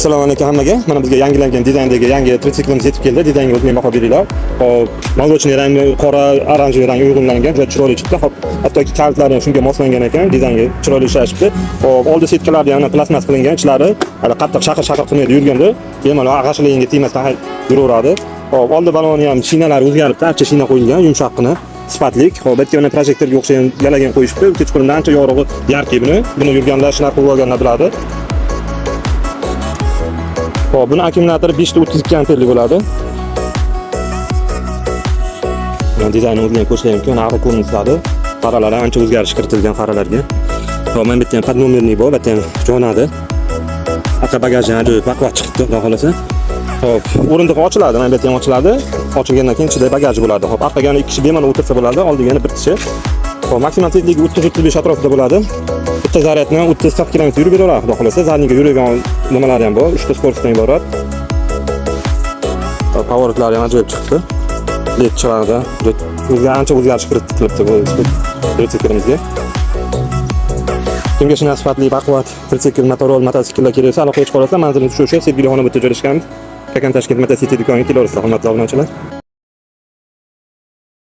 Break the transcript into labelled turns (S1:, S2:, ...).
S1: Assalomu alaykum hammaga. Mana bizga yangilangan dizayndagi yangi tritsiklimiz yetib keldi. Dizaynga o'zing baho beringlar. Hop, молочный rang, qora, оранжевый rang uyg'unlangan, juda chiroyli chiqdi. Hop, hattoki kalitlari ham shunga moslangan ekan, dizaynga chiroyli ishlashibdi. Hop, oldi setkalarni ham plastmas qilingan, ichlari hali qattiq shaqir-shaqir qilmaydi yurganda, bemalol g'ashligingga tegmasdan yuraveradi. Hop, oldi baloni ham shinalari o'zgaribdi, ancha shina qo'yilgan, yumshoqqina, sifatlik. Hop, bu yerga mana projektorga o'xshagan galagan qo'yishibdi. Kechqurunda ancha yorug'i, яркий buni. Buni yurganlar, shunaqa qilib olganlar biladi. Hop, buni akkumulyatori 5.32 amperlik bo'ladi. Mana dizayni o'zini ham ko'rishlar mumkin, narxi ko'rinishadi. Faralar ham ancha o'zgarish kiritilgan faralarga. Hop, mana bu yerda ham подномерный bor, bu yerda ham jonadi. Orqa bagajni ajoyib baquvvat chiqibdi, xudo xolasa. Hop, o'rindiq ochiladi, mana bu yerda ham ochiladi. Ochilgandan keyin ichida bagaj bo'ladi. Hop, orqaga yana 2 kishi bemalol o'tirsa bo'ladi, oldiga yana 1 kishi. Hop, maksimal tezligi 30-35 atrofida bo'ladi. Bitta zaryadni 30-40 km yurib beraveradi, xudo xolasa. Задний ga yuradigan nimalari ham bor, 3 ta скорость dan iborat. Hop, поворот lari ham ajoyib chiqdi. LED chiroqda o'zga ancha o'zgarish kiritilibdi bu tritsiklимizga. Kimga shunaqa sifatli, baquvvat tritsikl, motorol, mototsikllar kerak bo'lsa, aloqaga chiqa olasizlar. Manzilimiz shu, Sevgili xonobodda joylashganmiz. Kakam Toshkent Motocity do'koniga kelaverasizlar, hurmatli obunachilar.